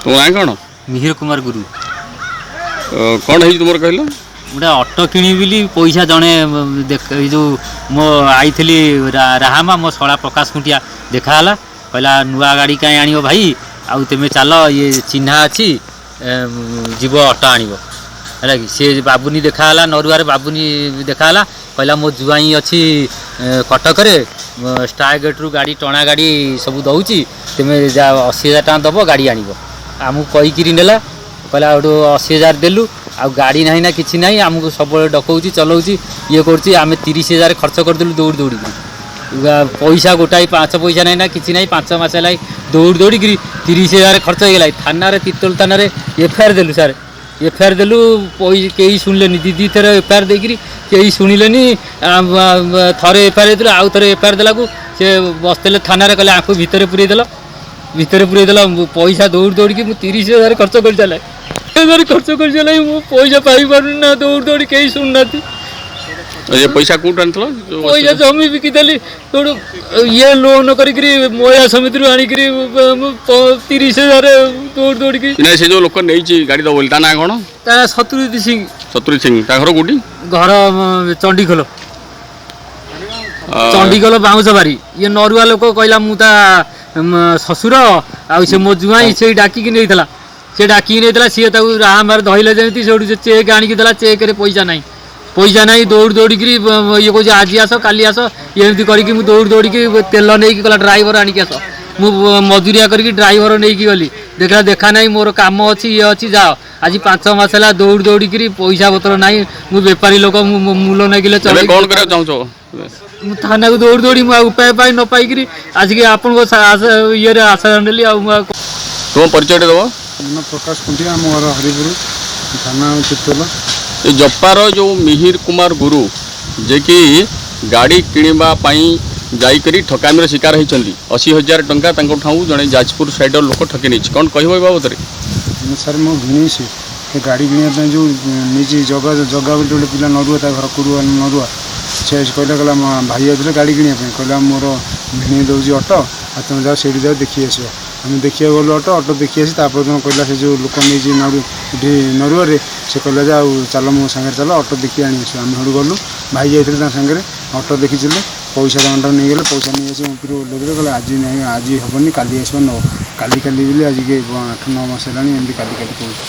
ତୁମ ନାଁ କ'ଣ? ମିହିର କୁମାର ଗୁରୁ। କ'ଣ ହେଇଛି ତୁମର କହିଲ? ଗୋଟେ ଅଟୋ କିଣିବି ବୋଲି ପଇସା ଜଣେ ଦେଖ, ଏଇ ଯେଉଁ ମୋ ଆଇଥିଲି ରାହାମା, ମୋ ଶଳା ପ୍ରକାଶ ଖୁଣ୍ଟିଆ ଦେଖାହେଲା, କହିଲା ନୂଆ ଗାଡ଼ି କାହିଁ ଆଣିବ ଭାଇ, ଆଉ ତୁମେ ଚାଲ, ଇଏ ଚିହ୍ନା ଅଛି, ଯିବ ଅଟୋ ଆଣିବ। ହେଲା କି ସେ ବାବୁନି ଦେଖାହେଲା ନରୁଆରେ, ବାବୁନି ଦେଖାହେଲା, କହିଲା ମୋ ଜୁଆଇଁ ଅଛି କଟକରେ, ଷ୍ଟାର ଗେଟ୍ରୁ ଗାଡ଼ି ଟଣା ଗାଡ଼ି ସବୁ ଦେଉଛି, ତୁମେ ଯା 80,000 ଟଙ୍କା ଦେବ ଗାଡ଼ି ଆଣିବ। ଆମକୁ କହିକିରି ନେଲା, କହିଲା ଗୋଟେ 80,000 ଦେଲୁ, ଆଉ ଗାଡ଼ି ନାହିଁ ନା କିଛି ନାହିଁ, ଆମକୁ ସବୁବେଳେ ଡକଉଛି, ଚଲାଉଛି, ଇଏ କରୁଛି। ଆମେ 30,000 ଖର୍ଚ୍ଚ କରିଦେଲୁ ଦୌଡ଼ି ଦୌଡ଼ିକିରି, ପଇସା ଗୋଟାଏ 5 ପଇସା ନାହିଁ ନା କିଛି ନାହିଁ। 5 ମାସ ହେଲା ଦୌଡ଼ି ଦୌଡ଼ିକିରି 30,000 ଖର୍ଚ୍ଚ ହେଇଗଲା। ଥାନାରେ, ତିର୍ତ୍ତୋଲ ଥାନାରେ ଏଫଆଇଆର୍ ଦେଲୁ ସାର୍, ଏଫଆଇଆର୍ ଦେଲୁ, କେହି ଶୁଣିଲେନି। 2 ଥର ଏଫଆଇଆର୍ ଦେଇକିରି କେହି ଶୁଣିଲେନି। ଥରେ ଏଫଆଇଆର୍ ଦେଇଥିଲୁ, ଆଉ ଥରେ ଏଫଆଇଆର୍ ଦେଲାକୁ ସେ ବସିଥିଲେ ଥାନାରେ, କହିଲେ ଆଙ୍କୁ ଭିତରେ ପୁରେଇ ଦେଲ, ଭିତରେ ପୁରେଇ ଦେଲ। ମୁଁ ପଇସା ଦୌଡ଼ି ଦୌଡ଼ିକି ମୁଁ 30,000 ଖର୍ଚ୍ଚ କରିସାରିଲା, ହଜାର ଖର୍ଚ୍ଚ କରିସାରିଲା, ମୁଁ ପଇସା ପାଇପାରୁନି ନା, ଦୌଡ଼ି ଦୌଡ଼ି କେହି ଶୁଣୁନାହାନ୍ତି। ଏ ପଇସା କୋଉଠୁ ଆଣିଥିଲ? ପଇସା ଜମି ବିକିଦେଲି, ତେଣୁ ଇଏ ଲୋନ୍ କରିକିରି ମହିଳା ସମିତିରୁ ଆଣିକିରି 30,000 ଦୌଡ଼ି ଦୌଡ଼ିକି। ନାଇଁ, ସେ ଯୋଉ ଲୋକ ନେଇଛି ଗାଡ଼ି ଦବ ବୋଲି, ତା ନାଁ କ'ଣ? ତା ନାଁ ଶତ୍ରୁଜିତ ସିଂ। ଶତ୍ରୁଜିତ ସିଂ, ତା ଘର କୋଉଠି? ଘର ଚଣ୍ଡିଖୋଲ, ଚଣ୍ଡିଖୋଲ ବାଉଁଶବାରି। ଇଏ ନରୁଆ ଲୋକ, କହିଲା ମୁଁ ତା ଶ୍ୱଶୁର, ଆଉ ସେ ମୋ ଜୁଆଇଁ, ସେଇ ଡାକିକି ନେଇଥିଲା, ସେ ଡାକିକି ନେଇଥିଲା। ସିଏ ତାକୁ ରାହାମାରେ ଧଇଲେ ଯେମିତି, ସେଇଠୁ ସେ ଚେକ୍ ଆଣିକି ଦେଲା, ଚେକ୍ରେ ପଇସା ନାହିଁ, ପଇସା ନାହିଁ। ଦୌଡ଼ି ଦୌଡ଼ିକିରି ଇଏ କହୁଛି ଆଜି ଆସ କାଲି ଆସ, ଏମିତି କରିକି ମୁଁ ଦୌଡ଼ି ଦୌଡ଼ିକି ତେଲ ନେଇକି ଗଲା, ଡ୍ରାଇଭର ଆଣିକି ଆସ। ମୁଁ ମଜୁରିଆ କରିକି ଡ୍ରାଇଭର ନେଇକି ଗଲି, ଦେଖିଲା ଦେଖା ନାହିଁ, ମୋର କାମ ଅଛି, ଇଏ ଅଛି, ଯାଅ। ଆଜି 5 ମାସ ହେଲା ଦୌଡ଼ି ଦୌଡ଼ିକିରି ପଇସା ପତ୍ର ନାହିଁ। ମୁଁ ବେପାରୀ ଲୋକ, ମୁଁ ମୂଲ ନାଗିଲେ ଏବେ କ'ଣ କରିବାକୁ ଚାହୁଁଛ? ମୁଁ ଥାନାକୁ ଦୌଡ଼ି ଦୌଡ଼ି ମୁଁ ଆଉ ଉପାୟ ପାଇ ନ ପାଇକିରି ଆଜିକି ଆପଣଙ୍କ ଇଏରେ ଆଶା ନେଲି। ଆଉ ମୁଁ ତୁମ ପରିଚୟଟା ଦେବ? ମୋ ପ୍ରକାଶ ଖୁଣ୍ଟିଆ, ଆମ ଘର ହରିପୁର, ଥାନା ତିର୍ତ୍ତୋଲ। ଏ ଜପାର ଯେଉଁ ମିହିର କୁମାର ଗୁରୁ, ଯିଏକି ଗାଡ଼ି କିଣିବା ପାଇଁ ଯାଇକରି ଠକାମିର ଶିକାର ହେଇଛନ୍ତି, 80,000 ଟଙ୍କା ତାଙ୍କ ଠାରୁ ଜଣେ ଯାଜପୁର ସାଇଡ଼ର ଲୋକ ଠକି ନେଇଛି, କ'ଣ କହିବ ଏ ବାବଦରେ? ସାର୍, ମୋ ଭିଣେଇ ସେ ଗାଡ଼ି କିଣିବା ପାଇଁ ଯେଉଁ ନେଇଛି ଜଗା, ଜଗା ବୋଲି ଗୋଟେ ପିଲା ନରୁଆ, ତା ଘର କୁରୁଆ ନରୁଆ। ସେ କହିଲା, କହିଲା ମୋ ଭାଇ ଯାଇଥିଲେ ଗାଡ଼ି କିଣିବା ପାଇଁ, କହିଲା ମୋର ଭିଣେଇ ଦେଉଛି ଅଟୋ, ଆଉ ତୁମେ ଯାଅ ସେଇଠି ଯାଅ ଦେଖି ଆସିବ। ଆମେ ଦେଖିବାକୁ ଗଲୁ ଅଟୋ, ଅଟୋ ଦେଖି ଆସି ତାପରଦିନ କହିଲା ସେ ଯେଉଁ ଲୋକ ନେଇଛି ନରୁ ଏଠି ନରୁଆରେ, ସେ କହିଲା ଯେ ଆଉ ଚାଲ ମୋ ସାଙ୍ଗରେ ଚାଲ, ଅଟୋ ଦେଖି ଆଣି ଆସିବ। ଆମେ ସେଠୁ ଗଲୁ, ଭାଇ ଯାଇଥିଲେ ତାଙ୍କ ସାଙ୍ଗରେ, ଅଟୋ ଦେଖିଥିଲେ, ପଇସା ତାଙ୍କଠାରୁ ନେଇଗଲେ। ପଇସା ନେଇ ଆସି ଉପରୁ ଓହ୍ଲେଇଦେଲେ, କହିଲେ ଆଜି ନାହିଁ, ଆଜି ହେବନି, କାଲି ଆସିବ ନେବ। କାଲି କାଲି ବୋଲି ଆଜିକି 8-9 ମାସ ହେଲାଣି ଏମିତି କାଲି କାଲି କହୁଛି।